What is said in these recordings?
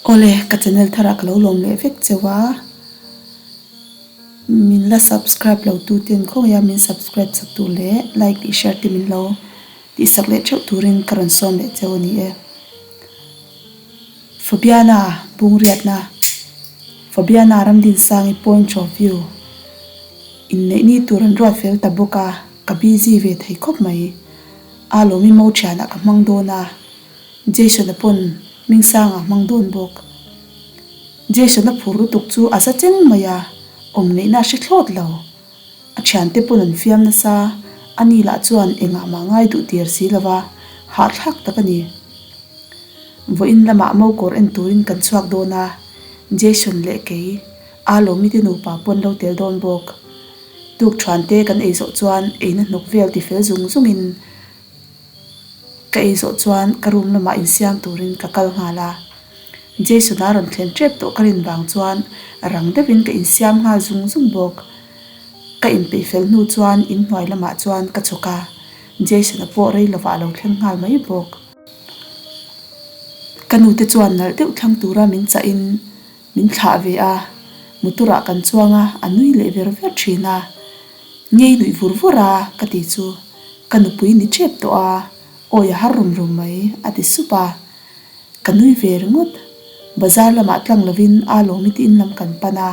Awle, ka channel tharah ka lo lawm leh vek cheu a, min la subscribe lo tu ten khawngaih a min subscribe chak tur leh like leh share te min lo tihsak leh theuh turin ka rawn sawm leh cheu a ni e. Fabiana Bungriatna Fabiana Ramdinsangi point of view Inneih ni tur an ruat fel ta bawk a, ka busy ve thei khawp mai. A lawmi mo thianah ka hmang dawn a, Jason-a pawn Hmingsanga hmang dawn bawk. Jason-a phur lutuk chu a za cheng mai a, awm ngeihna a hre thlawt lo. A thiante pawn an fiam nasa, ani lah chuan engah mah ngai duh tir si lo va, hahthlak tak a ni. Vawiin lamah mo kawr en turin kan chhuak dawn a, Jason leh kei, a lawmi te nupa pawn lo tel dawn bawk. Tuk thiante kan ei zawh chuan eina hnawk vel ti fel zung zungin ka ei zawh chuan ka room lamah insiam turin ka kal nghal a. Jason-a rawn thlen tep tawh ka rin vang chuan rang deuhin ka insiam nghal zung zung bawk. Ka inpeih fel hnu chuan inhnuai lamah chuan ka chhuk a, Jason-a pawh rei lovah a lo thleng nghal mai bawk. Ka nute chuan nalh deuh thlang tura min chahin min thlah ve a, motor-ah kan chuang a, a nui leh ver ver thin a. Ngei nuih vur vur a ka ti chu ka nupui ni tep tawh a, awi a har rum rum mai a ti sup a. Ka nui ve ringawt. Bazar lamah tlang lovin aa lawmi te in lam kan pan a,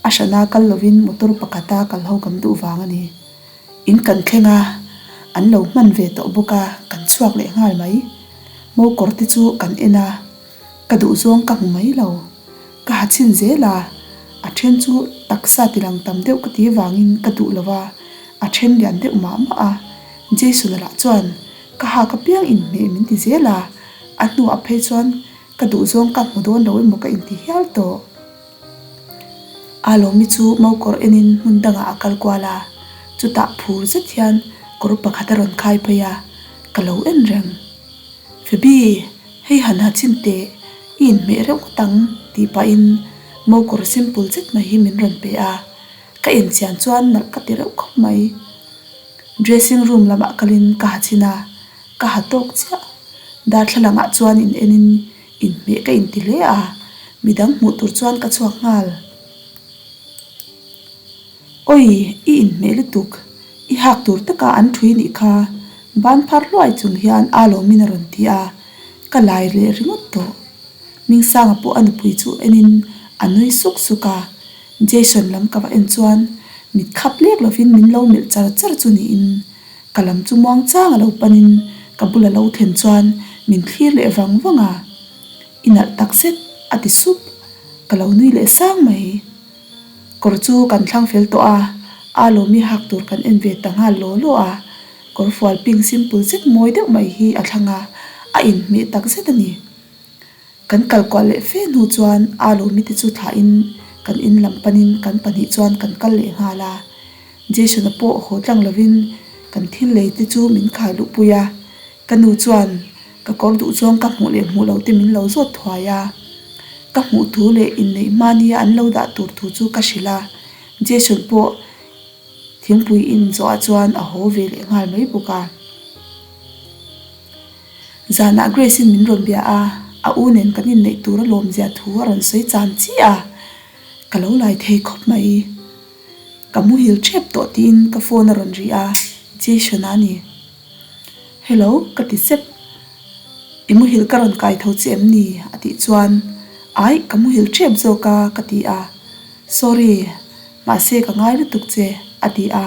a hrana kal lovin motor pakhata kal ho kan duh vang a ni. In kan thleng a, an lo hman ve tawh bawk a, kan chhuak leh nghal mai. Mo kawr te chu kan en a, ka duh zawng ka hmu mai lo. Ka ha chhin zel a, a then chu taksa tilang tam deuh ka ti vangin ka duh lo a, a then lian deuh mah mah a. Jason-a lah chuan ka hak apiang inhmeh min ti zel a, a hnuah phei chuan ka duh zawng ka hmu dawn lo emaw ka inti hial tawh. A lawmi chu mokawr enin hmun dangah a kal kual a, chutah phur zet hian kawr pakhat a rawn khai phei a, ka lo en reng. Phoebe, hei han ha chin teh, i inhmeh reuh ngawt ang tih pahin mokawr simple zet mai hi min rawn pe a, ka enchian chuan nalh ka ti reuh khawp mai. Dressing room lamah kalin ka ha chin a, ka ha tawk chiah. Darthlalangah chuan in enin inhmeh ka inti hle a, midang hmuh tur chuan ka chhuak nghal. Awi, i inhmeh lutuk, i hak tur taka an thui nih kha, ban phar hluai chung hian aa lawmin a rawn ti a, ka lai leh ringawt tawh. Hmingsanga pawh a nupui chu enin a nui suk suk a, Jason lam ka va en chuan mit khap lek lovin min lo melh char char chu niin Ka lam chu muang chang a lo panin ka bula lo thlen chuan min thlir leh vang vang a, I nalh tak zet a ti sup, ka lo nui leh sang mai. Kawr chu kan thlang fel tawh a, a lawmi hak tur kan en ve ta nghal law law a, kawr fual pink simple zet mawi deuh mai hi a thlang a, a inhmeh tak zet a ni. Kan kal kual leh fe hnu chuan aa lawmi te chu thlahin kan in lam panin kan pahnih chuan kan kal leh nghal a. Jason-a pawh haw tlang lovin kan thil lei te chu min khai luhpui a. Ka nu chuan ka kawr duh zawng ka hmuh leh hmuh lo te min lo zawt thuai a. Ka hmuh thu leh inneih hmania an lo dah tur thu chu ka hrilh a. Jason pawh thingpui in zawhah chuan a haw ve leh nghal mai bawk a. Zanah Grace-in min rawn bia a, a u nen kan inneih tur a lawmzia thu a rawn sawi chan chiah a, ka lo lai thei khawp mai. Ka muhil ṭhep tawh tiin ka phone a rawn ri a, Jason-a a ni. Hello, ka ti sep. I muhil ka rawn kai tho che em ni? a tih chuan, Aih, ka muhil ṭhep zawk a, ka ti a. Sorry, mahse ka ngai lutuk che, a ti a,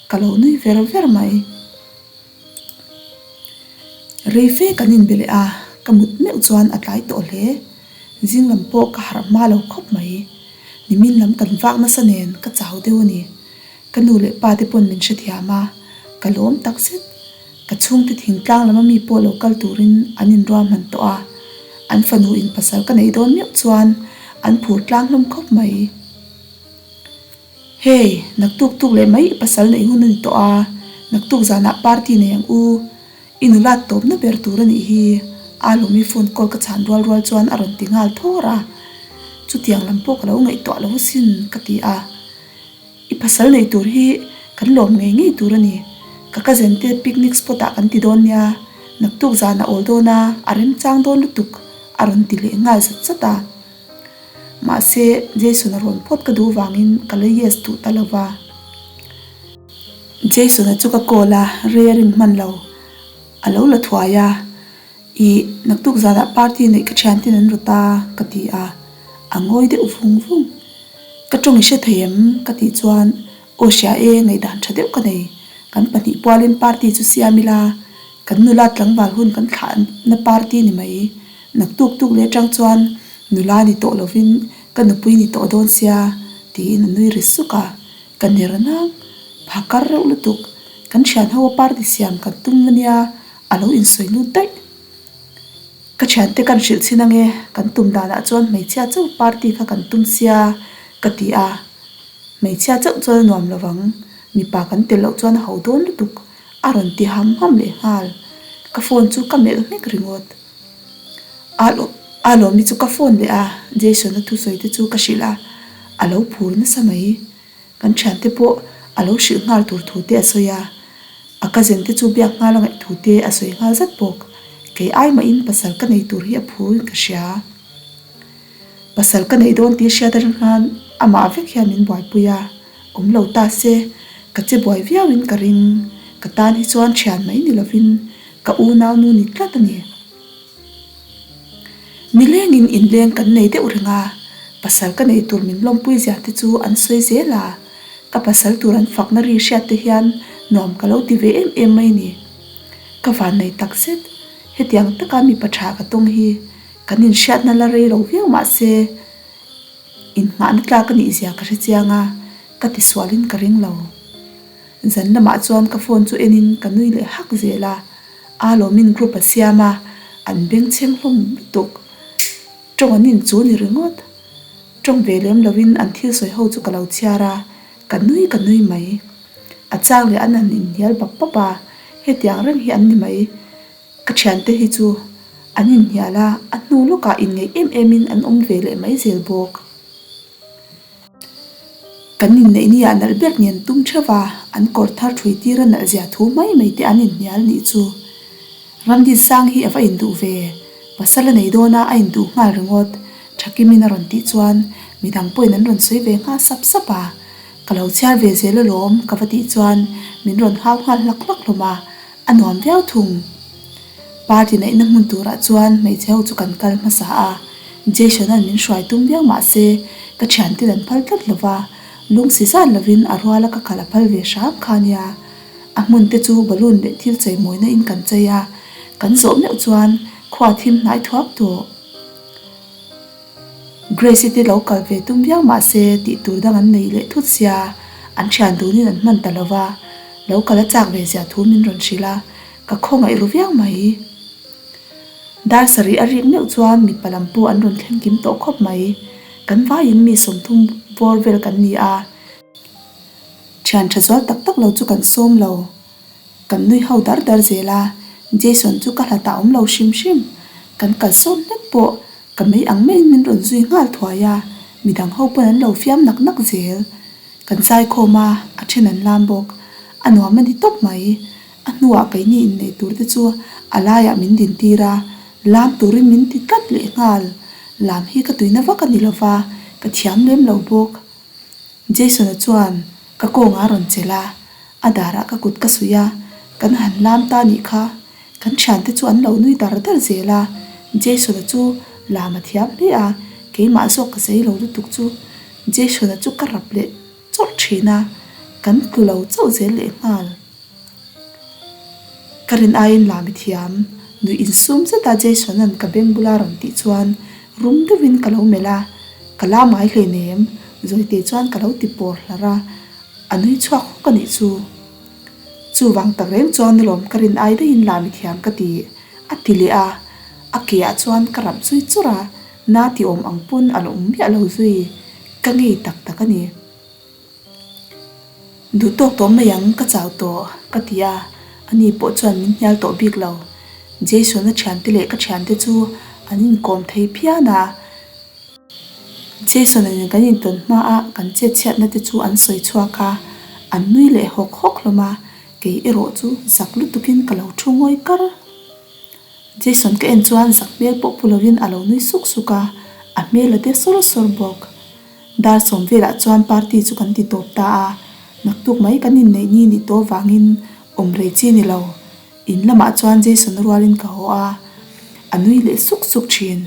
ka lo nui ver ver mai. Rei fe kan inbe leh a, ka mut meuh chuan a tlai tawh hle. Zing lam pawh ka harh hma lo khawp mai. Nimin lam kan vak nasa nen ka chau deuh a ni. Ka nu leh pa te pawn min hrethiam a, ka lawm tak zet. Ka chhungte thingtlang lama mi pawh lo kal turin an inruahman tawh a, an fanu in pasal ka neih dawn meuh chuan an phur tlang hlawm khawp mai. Hey, naktuk tuk leh mai i pasal neih hun a ni tawh a, naktuk zanah party nei ang u. I nulat tawpna ber tur a nih hi, a lawmi phone call ka chhan rual rual chuan a rawn ti nghal thawr a. Chutiang lam pawh ka lo ngaihtuah lo asin, ka ti a. I pasal neih tur hi kan lawm ngei ngei tur a ni. Ka cousin te picnic spot ah kan ti dawn nia, naktuk zanah awl dawn a, a remchang dawn lutuk. A rawn ti leh nghal zat zat a. Mahse, Jason-a rawn phawt ka duh vangin ka la yes duh ta lo va. Jason-a chu ka call a, rei a ring hman lo. A lo la thuai a, Ih, naktuk zanah party neih ka thianten an rawt a, ka ti a. A ngawi deuh vung vung. Ka tawng i hre thei em? ka tih chuan, Aw hria e, ngaihdan tha deuh ka nei. Kan pahnih pualin party chu siam ila, kan nula tlangval hun kan thlahna party ni mai. Naktuk tuk leh atang chuan nula ni tawh lovin ka nupui ni tawh dawn sia, tiin a nui ri suk a. Ka ner nang. Phakar reuh lutuk. Kan thian ho a party siam kan tum ania, a lo insawi lut daih. Ka thiante kan hrilh chhin ange, kan tum danah chuan hmeichhia chauh party kha kan tum sia ka ti a. Hmeichhia chauh chuan a nuam lovang, mipa kan tel loh chuan a ho dawn lutuk, a rawn ti ham ham leh nghal. Ka phone chu ka melh nghek ringawt. A Lawmi chu ka phone leh a, Jason-a thusawi te chu ka hrilh a, a lo phur nasa mai. Kan thiante pawh a lo hrilh nghal tur thu te a sawi a, a cousin te chu biak nghal a ngaih thu te a sawi nghal zat bawk. Kei ai mahin pasal ka nei tur hi a phur in ka hria. Pasal ka neih dawn tih hriat atang khan amah vek hian min buaipui a, awm lo ta se ka che buai viau in ka ring. Ka tan hi chuan thian mai ni lovin ka unau nu ni tlat a ni. Nilengin inleng kan nei deuh reng a, pasal ka nei tur min lawmpui zia te chu an sawi zel a, ka pasal tur an fakna ri hriat te hian nuam ka lo ti ve em em mai ni. Ka van nei tak zet, hetiang taka mipa tha ka tawng hi kan inhriatna la rei lo viau mah se inngahna tlak a nih zia ka hre chiang a, ka tisualin ka ring lo. Zan lamah chuan ka phone chu enin ka nui leh hak zel a, aa lawmin group a siam a, an bengchheng hlawm lutuk. Tawng an inchu ni ringawt. Tawng ve lem lovin an thil sawi ho chu ka lo chhiar a, ka nui ka nui mai. A chang leh an han inhnial bap bap a, hetiang reng hi an ni mai. Ka thiante hi chu an inhnial a, a hnu lawkah inngeih em emin an awm ve leh mai zel bawk. Kan inneih ni ah nalh ber ngen tum theuh a, an kawr thar thui tir a nalh zia thu mai mai te an inhnial nih chu. Ramdin sang hi a va induh ve, pasal a nei dawn a a induh nghal ringawt, Thakimin a rawn tih chuan midang pawhin an rawn sawi ve nghal sap sap a, ka lo chhiar ve zel alawm ka va tih chuan min rawn hau nghal hlak hlak hlawm a, a nuam viau thung. Party neihna hmun turah chuan hmeichhe ho chu kan kal hmasa a, Jason-a'n min hruai tum viau mah se ka thianten an phal tlat lo va, lung si zan lovin a ruala ka kal a phal ve hram kha nia. A hmun te chu balloon leh thil chei mawina in kan chei a, kan zawh meuh chuan khua thim hnai thuak tawh. Grace-i te lo kal ve tum viau mah se tih tur dang an nei leh thut sia, an thian dunin an hman ta lo va, lo kal a chak ve zia thu min rawn hrilh a, Ka khawngaih ru viau mai. Dar sarih a rik meuh chuan mipa lam pawh an rawn thleng kim tawh khawp mai. Kan vaiin mi 30 bawr vel kan ni a. Thian tha zual tak tak lo chu kan sawm lo. Kan nui ho dar dar zel a, Jason chu ka hlat a awm lo hrim hrim. Kan kal sawn hlek pawh ka mei ang maiin min rawn zui nghal thuai a, midang ho pawn an lo fiam nak nak zel. Kan zaikhawm a, a then an lam bawk. A nuam a ni tawp mai. A hnuah keini inneih tur te chu a laiah min din tir a, lam turin min ti tlat leh nghal. Lam hi ka tuina vak a ni lova, ka thiam lem lo bawk. Jason-a chuan ka kawngah a rawn chelh a, a darah ka kut ka suih a, kan han lam ta nih kha. Kan thiante chu an lo nui dar dar zel a, Jason-a chu lam a thiam hle a, keimah zawk ka zei lo lutuk chu Jason-a chu ka rap leh chawrh thin a, kan tlu lo chauh zel leh nghal. Ka rin aiin lami thiam, nuih insum zeta Jason-a'n ka beng bula rawn tih chuan rum deuhin ka lo melh a, ka la ngai hleinem, Zawite chuan ka lo ti pawr hlar a, a nui chhuak hawk a nih chu. Chuvang tak reng chuan alawm ka rin ai daihin lami thiam ka ti, a ti leh a, a ke ah chuan ka rap zui churh a, na ti awm ang pawn a la awm miah lo zui, ka ngei tak tak a ni. Duh tawk tawh mai ang, ka chau tawh, ka ti a, ani pawh chuan min hnial tawh bik lo. Jason-a thiante leh ka thiante chu an inkawm thei phian a. Jason-a nen kan intawn hmaah kan chetchhiatna te chu an sawi chhuak a, an nui leh hawk hawk hlawm a, kei erawh chu zak lutukin ka lo thu ngawi kar. Jason ka en chuan zak hmel pawh pu lovin a lo nui suk suk a, a hmel a de sawr sawr bawk. Dar sawm velah chuan party chu kan ti tawp ta a, naktuk mai kan inneih ni nih tawh vangin awm rei chi ni lo. In lamah chuan Jason rualin ka haw a, a nui leh suk suk thin.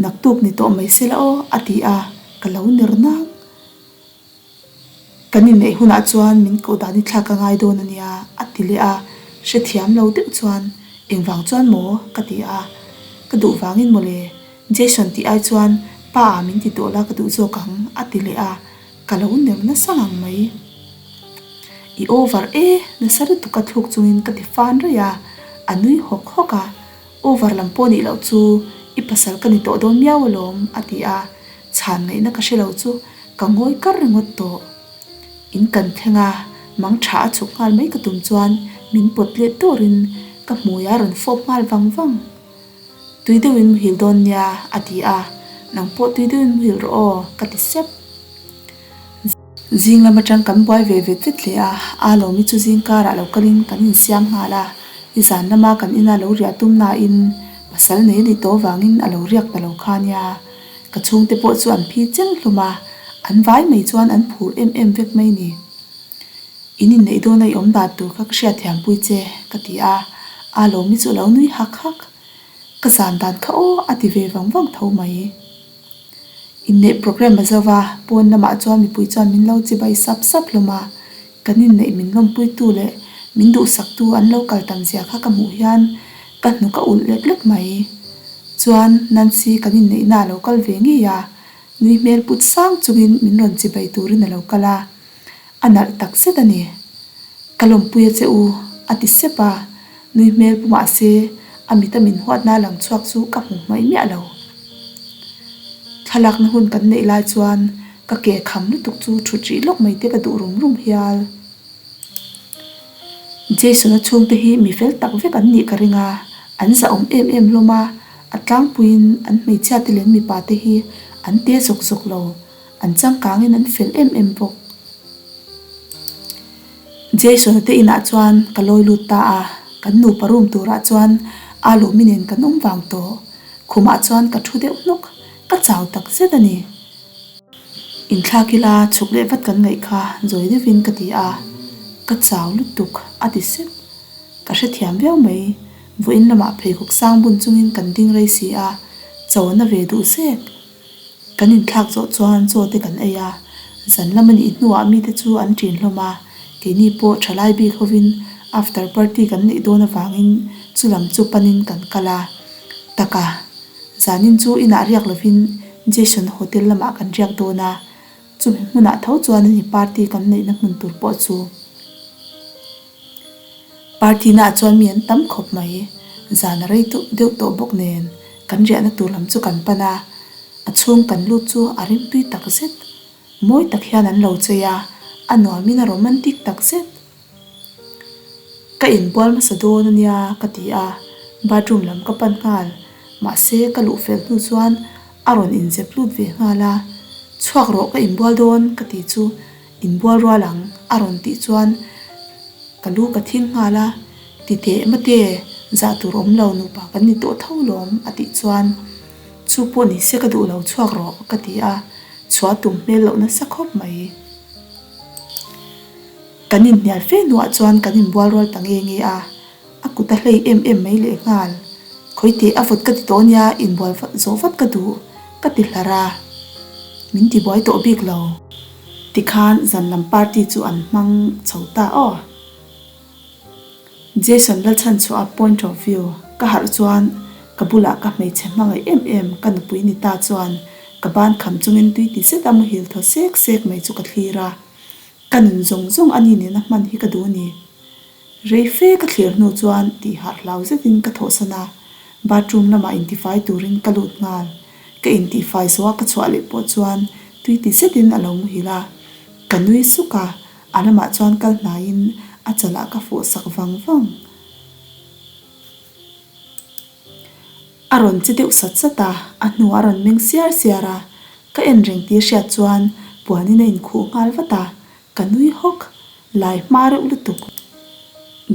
Naktuk ni tawh mai se la aw a ti a, ka lo ner nang. Kan inneih hunah chuan min koh dan i thlak a ngai dawn a nia, a ti leh a, hrethiam lo deuh chuan, Engvang chuan maw? ka ti a, Ka duh vangin maw le, Jason tih ai chuan pa ah min ti tawh la ka duh zawk ang, a ti leh a, ka lo ner nasa ngang mai. I over e, nasa lutuk a thluk chungin ka ti fan raih a, a nui hawk hawk a, Over lam pawh nih loh chu i pasal ka ni tawh dawn miau alawm, a ti a, chhan ngaihna ka hre lo chu ka ngawi kar ringawt tawh. In kan thleng a, mang tha a chhuk nghal mai ka tum chuan min pawt let dawrin ka hmui a rawn fawp nghal vang vang. Tui deuhin muhil dawn nia, a ti a, nang pawh tui deuhin muhil rawh aw, ka ti sep. Zing lam atang kan buai ve vet vet hle a, a lawmi chu zing karah lo kalin kan insiam nghal a, i zan lama kan ina lo riah tum nain pasal nei a nih tawh vangin a lo riak ta lo kha nia. Ka chhungte pawh chu an phi cheng hlawm a, an vai mai chuan an phur em em vek mai ni. In inneih dawna i awm dan tur kha ka hriatthiampui che, ka ti a, a lawmi chu a lo nui hak hak. Ka zan dan kha aw a ti ve vang vang tho mai. Inneih programme a zo va, pawn lamah chuan mipui chuan min lo chibai sap sap hlawm a, kan inneih min lawmpuitu leh min duhsaktu an lo kal tam zia kha ka hmuh hian ka hnuk a ulh lek lek mai. Chuan Nancy kan inneihna a lo kal ve ngei a, nui hmel put sang chungin min rawn chibai turin a lo kal a. A nalh tak zet a ni. Ka lawmpui a che u, a ti sep a, nui hmel pu mah se a mita min huatna lang chhuak chu ka hmu hmaih miah lo. Thlalakna hun kan neih lai chuan ka ke kham lutuk chu thut rih lawk mai te ka duh rum rum hial. Jason-a chhungte hi mi fel tak vek an nih ka ring a, an zahawm em em hlawm a, a tlangpuiin an hmeichhia te leh an mipa te hi an te zawk zawk lo. An changkangin an fel em em bawk. Jason-a te inah chuan ka lawi lut ta a, kan nupa room turah chuan a lawmi nen kan awm vang tawh. Khumah chuan ka thu deuh hnawk, ka chau tak zet a ni. Inthlak ila chhuk leh vat kan ngaih kha zawi deuhin ka ti a, ka chau lutuk a ti sep. Ka hrethiam viau mai, vawiin lamah pheikhawk sang bun chungin kan ding rei si a, cho a na ve duh zek. Kan inthlak zawh chuan chaw te kan ei a, zan lam a nih hnuah mite chu an ṭin hlawm a, keini pawh ṭhalai bik hovin after party kan neih dawn avangin chu lam chu panin kan kal a. Taka, zanin chu inah riak lovin Jason hotel lamah kan riak dawn a, chumi hmunah tho chuan a ni party kan neihna hmun tur pawh chu. Party naah chuan mi an tam khawp mai. Zan a rei deuh tawh bawk nen kan riahna tur lam chu kan pan a, a chhung kan lut chu a rimtui tak zet. Mawi tak hian an lo chei a, a nuamin a romantic tak zet. Ka inbual hmasa dawn a nia ka ti a, bathroom lam ka pan nghal. Mahse ka luh fel hnu chuan a rawn inzep lut ve nghal a, Chhuak rawh ka inbual dawn ka ti chu Inbual rual ang a rawn tih chuan ka lu ka thing nghal a, Ti teh mate, zah tur awm lo nupa kan ni tawh tho lawm a tih chuan Chu pawh ni se ka duh lo chhuak rawh ka ti a, chhuah tum hmel loh nasa khawp mai. Kan inhnial fe hnuah chuan kan inbual rual ta nge nge a, A kut a hlei em em mai leh nghal. Khawi teh a vawt ka ti tawh nia, inbual zawh vat ka duh, ka ti hlar a. Min ti buai tawh bik lo. Tikhan zan lam party chu an hmang chho ta aw. Jason Lalchhanchhuah a point of view ka harh chuan ka bulah ka hmeichhe hmangaih em em ka nupui ni ta chuan ka ban kham chungin tui ti zet a muhil thaw sek sek mai chu ka thlir a. Ka nun zawng zawng ani nena hman hi ka duh a ni. Rei fe ka thlir hnu chuan tih harh hlau zetin ka thawhsan a, bathroom lamah intifai turin ka lut nghal. Ka intihfai zawh a ka chhuah leh pawh chuan tui ti zetin a lo muhil a. Ka nui suk a, a lamah chuan kal hnaiin a chalah ka fawh sak vang vang. A rawn che deuh sat sat a, a hnuah a rawn meng siar siar a, ka en reng tih hriat chuan puanin a inkhuh nghal vat a, Ka nui hawk, lai hma reuh lutuk.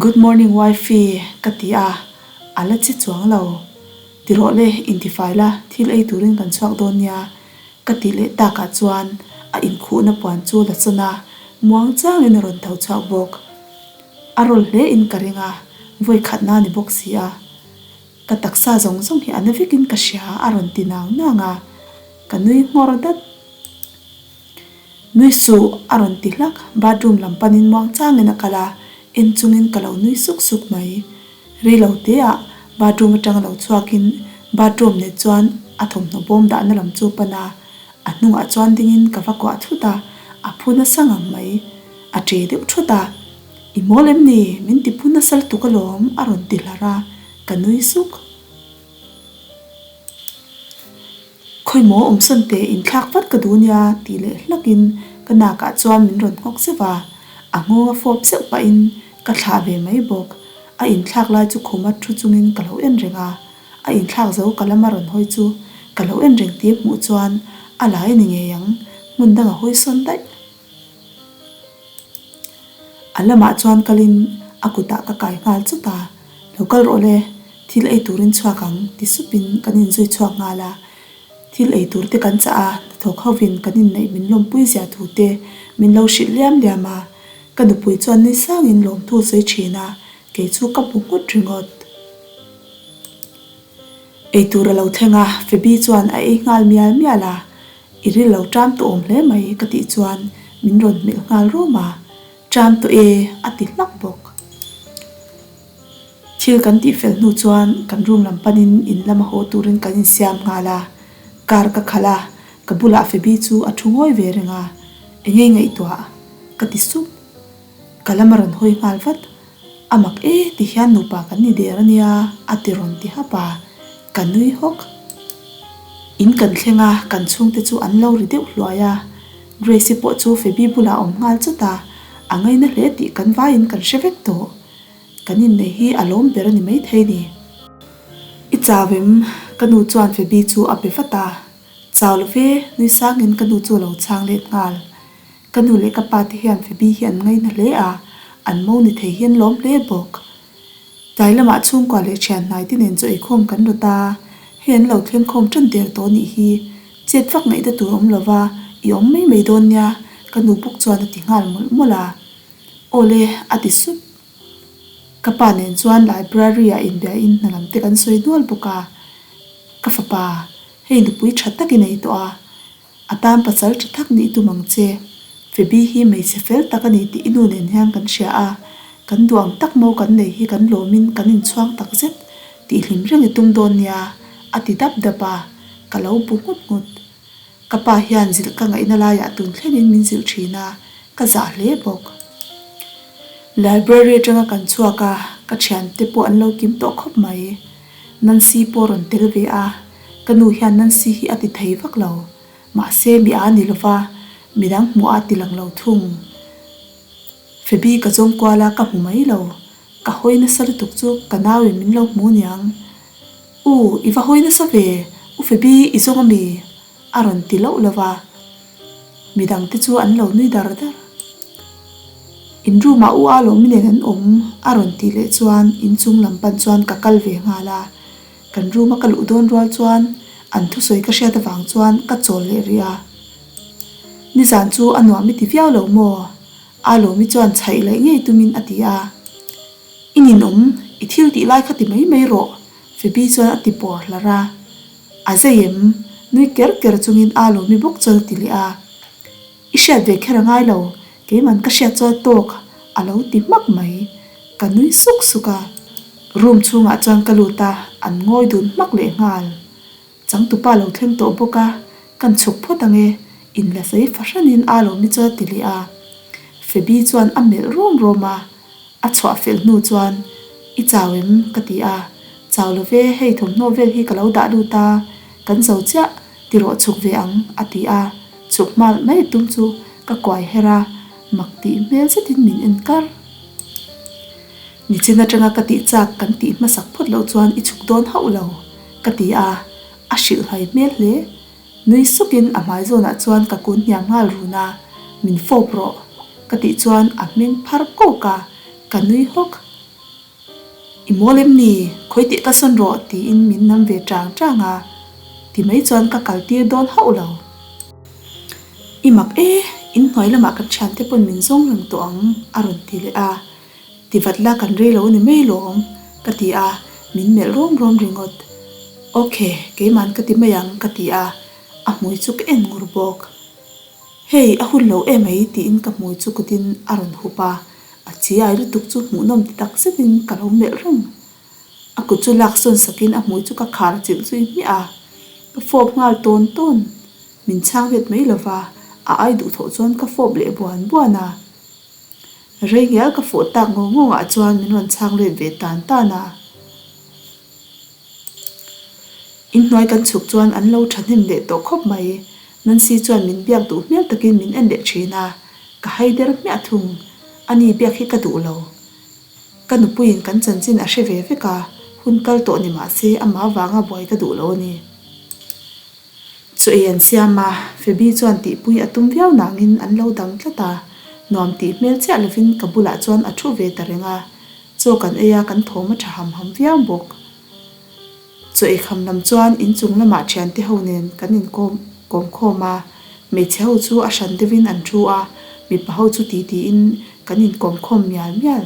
Good morning wifey ka ti a, A la che chuang lo. Ti rawh le, intifai la, thil ei turin kan chhuak dawn nia, ka tih leh takah chuan a inkhuhna puan chu la chawn a, muang changin a rawn tho chhuak bawk. A rawl hle in ka ring a, vawi khatna a ni bawk si a. Ka taksa zawng zawng hi a na vekin ka hria a rawn ti nang nang a, ka nui nghawr dat. Nui suh a rawn ti hlak, bathroom lam panin muang changin a kal a, en chungin ka lo nui suk suk mai. Rei lo teah bathroom atanga lo chhuakin bathroom nen chuan a thawmhnaw bawm dahna lam chu pan a, a hnungah chuan dingin ka va kuah thut a, a phu nasa ngang mai. A ṭe deuh thut a, I mawl em ni? Min ti phu nasa lutuk alawm a rawn ti hlar a, ka nui suk. Khawimaw awmsawn teh inthlak vat ka duh nia tih leh hlakin ka nakah chuan min rawn nghawk zeuh a, a nghawng a fawp zeuh pahin ka thlah ve mai bawk. A inthlak lai chu khuma thu chungin ka lo en reng a, a inthlak zo ka lama rawn hawi chu ka lo en reng tih hmuh chuan a lai a ni ngei ang, hmun dang a hawi sawn daih. A lamah chuan kalin a kutah ka kai nghal chawt a, Lo kal rawh le, thil ei turin chhuak ang ti supin kan inzui chhuak nghal a. Thil ei tur te kan chah a, hnathawk hovin kan inneih min lawmpui zia thu te min lo hrilh liam liam a. Ka nupui chuan nui sangin lawmthu sawi thin a, kei chu ka hmu nghut ringawt. Ei tur a lo thleng a, Phoebe chuan a ei nghal mial mial a, I ril lo ṭam tawh awm hle mai ka tih chuan min rawn hmelh nghal rum a, Ṭam tawh e a ti hlak bawk. Thil kan tih fel hnu chuan kan room lam panin in lama haw turin kan insiam nghal a, car ka khalh a, ka bulah Phoebe chu a thu ngawi ve reng a, Enge ngaihtuah? ka ti sup. Ka lam a rawn hawi nghal vat. A mak e ti hian nupa kan ni der ania a ti rawn ti hap a, ka nui hawk. In kan thleng a, kan chhungte chu an lo ri deuh hluai a. Grace-i pawh chu Phoebe bulah a awm nghal chawt a, a ngaina hle tih kan vaiin kan hre vek tawh. Kan inneih hi a lawm ber a ni maithei ni. I chau em? Ka nu chuan Phoebe chu a be vat a. Chau lo ve, nui sangin ka nu chu a lo chhang let nghal. Ka nu leh ka pa te hian Phoebe hi an ngaina hle a, an mo ni thei hi an lawm hle bawk. Tlai lamah chhungkua leh thian hnai te nen chaw eikhawm kan rawt a, hei an lo thleng khawm tan der tawh nih hi. Chet vak ngaihna tur awm lova i awm mai mai dawn nia, ka nu bawk chuan a ti nghal mawlh mawlh a. Awle, a ti sup. Ka pa nen chuan library ah inbiain hna lam te kan sawi nual bawk a. Ka fapa, hei nupui tha tak i nei tawh a. A tan pasal tha tak nih tum ang che. Phoebe hi hmeichhe fel tak a ni tih i nu nen hian kan hria a, kan duh ang tak maw kan nei hi kan lawmin kan inchhuang tak zet tih hlim reng i tum dawn nia, a ti dap dap a, ka lo bu nghut nghut. Ka pa hian zilh ka ngaihna laiah tun thlengin min zilh thin a, ka zah hle bawk. Library atanga kan chhuak a, ka thiante pawh an lo kim tawh khawp mai. Nancy pawh rawn tel ve a, ka nu hian Nancy hi a ti thei vak lo. Mahse mi a ni lova, midang hmuh a ti lang lo thung. Phoebe ka zawng kual a, ka hmu mai lo. Ka hawi nasa lutuk chu ka nau in min lo hmu niang. U, i va hawi nasa ve, U Phoebe i zawng ami? A rawn ti loh lo va, midang te chu an lo nui dar dar. In room ah u a lawm nen an awm a rawn tih leh chuan inchung lam pan chuan ka kal ve nghal a, kan room a ka luh dawn rual chuan an thusawi ka hriat avang chuan ka chawl leh rih a. Nizan chu a nuam i ti viau lo maw? A lawmi chuan chhaih laih ngei tumin a ti a. I ninawm, i thil tih lai kha ti mai mai rawh, Phoebe chuan a ti pawr hlar a. A zei em? Nui ker ker chungin a lawmi bawk chuan a ti leh a. I hriat ve kher a ngai lo, keiman ka hriat chuan tawk a lo ti hmak mai. Ka nui suk suk a. Room chhungah chuan ka lut a, an ngawi dun hmak leh nghal. Changtupa lo thleng tawh bawk a, kan chhuk phawt ang e, inla sawi fahranin a lawmi chuan a ti leh a. Phoebe chuan a melh rawm rawm a. A chhuah fel hnu chuan, I chau em? ka ti a. Chau lo ve, hei thawmhnaw vel hi ka lo dah lut a, kan zo chiah, ti rawh chhuk ve ang, a ti a. Chhuk hmal mai tum chu ka kuai her a, mak tih hmel zetin min en kar. Nichin atanga ka tih chak kan tih hmasak phawt loh chuan i chhuk dawn hauh lo, ka ti a, a hrilhhai hmel hle. Nui sukin a hmai zawnah chuan ka kun hniam nghal run a, Min fawp rawh, ka tih chuan a hming phar kawk a, ka nui hawk. I mawl em ni? Khawi tih ka sawn rawh tiin min nam ve chang chang a, ti mai chuan ka kal tir dawn hauh lo. I mak e, in hnuai lamah kan thiante pawn min zawng reng tawh ang a rawn ti leh a, ti vat la kan rei lo a ni mai lawm ka ti a, min melh rawm rawm ringawt. Ok, keiman ka ti mai ang ka ti a, a hmui chu ka en ngur bawk. Hei, a hun lo emai tiin ka hmui chu kutin a rawn hup a, A chiai lutuk chu hmuhnawm ti tak zetin ka lo melh reng. A kut chu lak sawn sakin a hmui chu ka khar chilh zui hmiah a. Ka fawp nghal tawn tawn. Min chhang let mai lova, a ai duhthawh chuan ka fawp leh buan buan a. Rei ngial ka fawh tak ngawng ngawng ah chuan min rawn chhang let ve tan tan a. Inhnuai kan chhuk chuan an lo thahnem leh tawh khawp mai. Nancy chuan min biak duh hmel takin min en leh thin a, ka hai der hmiah thung. Ani biak hi ka duh lo. Ka nupuiin kan chanchin a hre ve vek a, hun kal tawh ni mah se amah avanga buai ka duh lo a ni. Chu ei an siam a, Fabi chuan tihpui a tum viau nangin an lo dang tlat a, nuam tih hmel chiah lovin ka bulah chuan a thu ve ta reng a. Chaw kan ei a, kan thawm a tha ham ham viau bawk. Chaw ei kham lam chuan inchung lamah thiante ho nen kan inkawm kawm khawm a, hmeichhe ho chu a hran deuhin an thu a, mipa ho chu ti tiin kan inkawm khawm mial mial.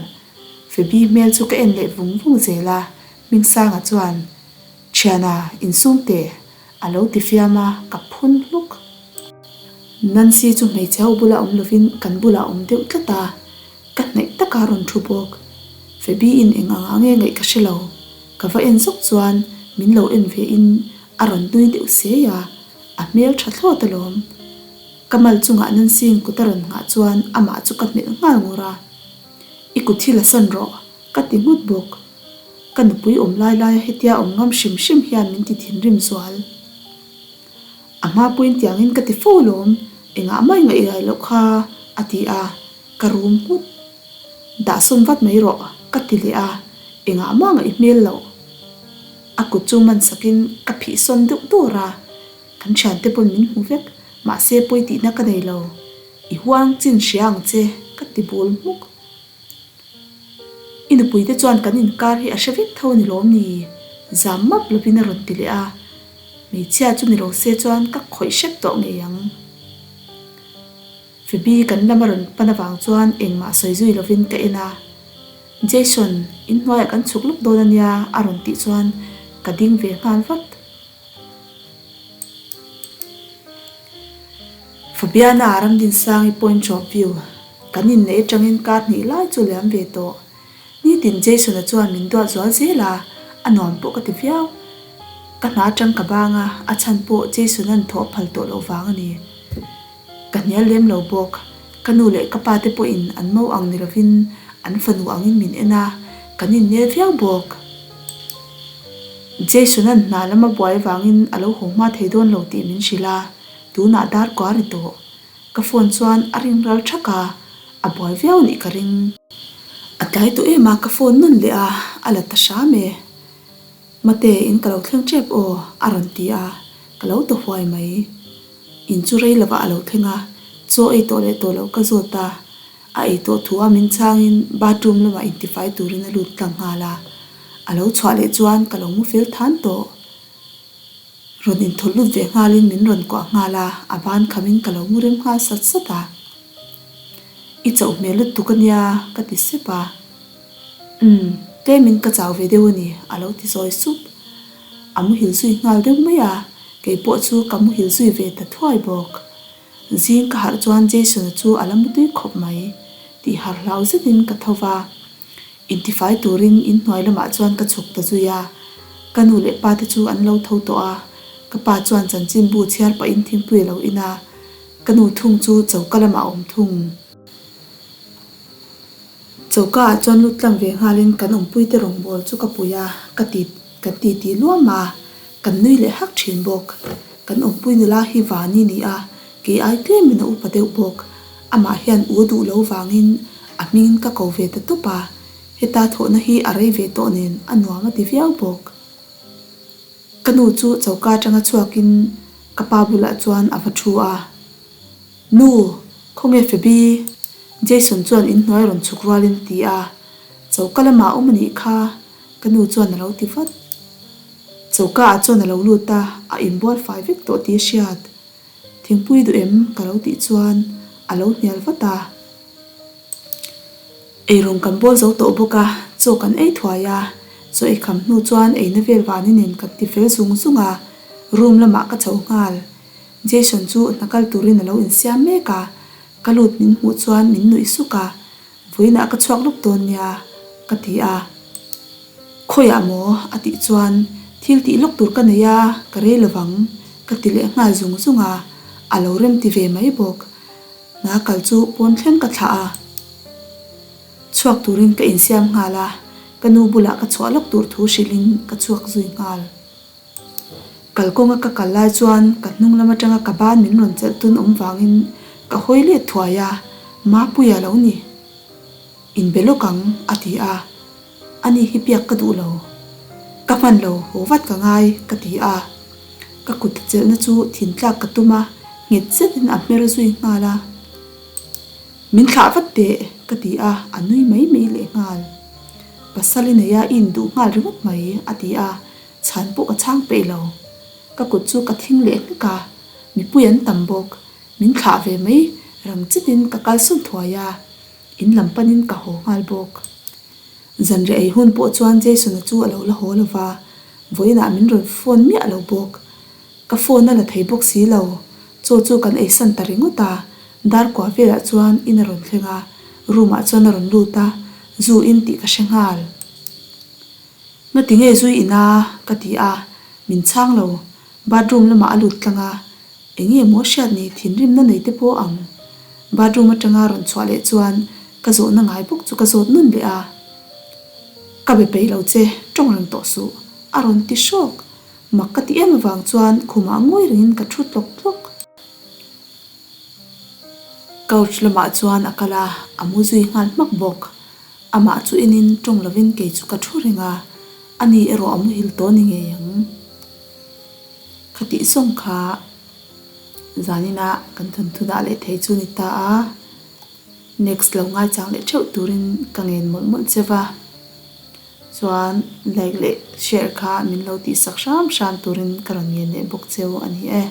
Fabi hmel chu ka en leh vung vung zel a, Hmingsanga chuan, Thiana, insum teh, a lo ti fiam a, ka phun hluk. Nancy chu hmeichhe ho bula awm lovin kan bulah a awm deuh tlat a, Ka hnaih taka rawn thu bawk. Fabi in eng anga nge ngaih ka hre lo. Ka va en zawk chuan min lo en ve in a rawn nui deuh sei a, a hmel tha thlawt alawm. Ka mal chungah Nancy in kut a rawn nghah chuan amah chu ka hmelh nghal ngur a. I kut hi la sawn rawh, ka ti nghut bawk. Ka nupui awm lai laia hetia awm ngam hrim hrim hian min ti thinrim zual. A hma puiin tiangin ka ti fo alawm, engah mah i ngaihrai loh kha, a ti a. Ka rum nghut. Dah sawn vat mai rawh, ka ti leh a, engah mah ngaih hmel loh. A kut chu man sakin ka phih sawn deuh dawr a, kan thiante pawn min hmu vek, mahse pawi tihna ka nei lo. I huang chin hria ang che, ka ti bul hmuk. I nupuite chuan kan inkar hi a hre vek tho a ni lawm ni? Zam map lovin a rawn ti leh a, hmeichhia chu ni lo se chuan ka khawih hrep tawh ngei ang. Phoebe kan lam a rawn pan avang chuan engmah sawi zui lovin ka en a, Jason, inhnuaiah kan chhuk lawk dawn a nia a rawn tih chuan ka ding ve nghal vat. Fabiana Ramdinsangi point of view, Kan inneih atangin kar hnih lai chu liam ve tawh. Nitin Jason-a chuan min duat zual zel a, a nuam pawh ka ti viau. Ka hna atang ka bang a, a chhan pawh Jason-a'n thaw a phal tawh loh vang a ni. Ka hnial lem lo bawk. Ka nu leh ka pa te pawhin an mo ang ni lovin an fanu angin min en a, kan innel viau bawk. Jason-a'n hna lama buai avangin a lo haw hma thei dawn lo tih min hrilh a, tunah dar kua ri tawh. Ka phone chuan a ring ral thak a, a buai viau nih ka ring. A tlai tawh em a, ka phone nawn leh a, a la ta hram e. Mate, in ka lo thleng tep aw, a rawn ti a, ka lo ta huai mai. In chu rei lovah a lo thleng a, chaw ei tawh leh tawh loh ka zawt a, a ei tawh thu a min changin bathroom lamah intifai turin a lut tlang nghal a, a lo chhuah leh chuan ka lo mu fel than tawh. Rawn inthawlh lut ve nghalin min rawn kuah nghal a, a ban khamin ka lo mu rem nghal sat sat a. I chauh hmel lutuk a nia ka ti sep a. Umm, tlemin ka chau ve deuh a ni a lo ti zawi sup. A muhil zui nghal deuh mai a, kei pawh chu ka muhil zui ve ta thuai bawk. Zing ka harh chuan Jason-a chu a la mutui khawp mai. Tih harh hlau zetin ka tho va. Intifai turin inhnuai lamah chuan ka chhuk ta zui a, ka nu leh pa te chu an lo tho tawh a, ka pa chuan chanchinbu chhiar pahin thingpui a lo in a, ka nu thung chu choka lamah a awm thung. Choka ah chuan lut tlang ve nghalin kan awmpuite rawngbâwl chu ka pui a, ka ti kan ti ti luam a, kan nui leh hak thin bawk. Kan awmpui nula hi Vani ni a, kei ai tlemin a upa deuh bawk. Amah hian u duh lo vangin a hmingin ka ko ve ta tawp a, heta thawhna hi a rei ve tawh nen a nuam a ti viau bawk. Ka nu chu choka atanga chhuakin ka pa bulah chuan a va thu a, Nu, khawnge Fabi? Jason chuan inhnuai rawn chhuk rualin a ti a, Choka lamah awm a nih kha. Ka nu chuan a lo ti vat. Choka ah chuan a lo lut a, a inbual fai vek tawh tih a hriat. Thingpui duh em? Ka lo tih chuan a lo hnial vat a. Eirawng kan bawl zo tawh bawk a, chaw kan ei thuai a. Chaw ei kham hnu chuan eina vel vani nen kan ti fel zung zung a, room lamah ka chho nghal. Jason chu hna kal turin a lo insiam mek a, ka lut min hmuh chuan min nuih suk a, Vawiinah ka chhuak lawk dawn nia, ka ti a. Khawiah maw? a tih chuan, Thil tih lawk tur ka nei a, ka rei lovang, ka ti leh nghal zung zung a, a lo rem ti ve mai bawk. Hna kal chu pawn thleng ka thlah a. Chhuak turin ka insiam nghal a, ka nu bulah ka chhuah lawk tur thu hrilhin ka chhuak zui nghal. Kalkawnga ka kal lai chuan ka hnung lam atanga ka ban min rawn chelh tun awm vangin ka hawi let thuai a, Mapuia lo ni. Inbe lawk ang, a ti a. Ani hi biak ka duh lo. Ka hman lo, haw vat ka ngai, ka ti a. Ka kut chelhna chu thin tlak ka tum a, nghet zetin a hmer zui nghal a. Min thlah vat teh, ka ti a, a nui mai mai leh nghal. Pasal i nei a, i induh nghal ringawt mai, a ti a. Chhan pawh ka chhang peih lo. Ka kut chu ka thing leh hlek a, mipui an tam bawk. Min thlah ve mai, rang chitin ka kalsawn thuai a, in lam panin ka haw nghal bawk. Zanriah ei hun pawh chuan Jason-a chu a lo la haw lo va, vawiinah min rawn phone miah lo bawk. Ka phone a la thei bawk si lo, chaw chu kan eisan ta ringawt a, dar kua velah chuan in a rawn thleng a, room-ah chuan a rawn lut a, zu in tih ka hre nghal. Ngati nge zui ina? ka ti a, min chhang lo. Bathroom lamah a lut tlang a, eng nge maw hriat ni thinrimna nei te pawh ang. Bathroom atanga rawn chhuah leh chuan ka zawhna ngai bawk chu ka zawt nun leh a. Ka be peih lo che, tawng reng tawh suh, a rawn ti hrawk. Mak ka ti em avang chuan khumah ngawi rengin ka thu tlawk tlawk. Couch lamah chuan a kal a, a mu zui nghal hmak bawk. Amah chu enin tawng lovin kei chu ka thu reng a, ani erawh a muhil tawh ni ngei ang. Khatih zawng kha zanina kan thawnthu dah leh thei chu ni ta a, next lo ngaichang leh theuh turin ka ngen mawlh mawlh che va, chuan like leh share kha min lo tihsak hram hram turin ka rawn ngen leh bawk cheu a ni e.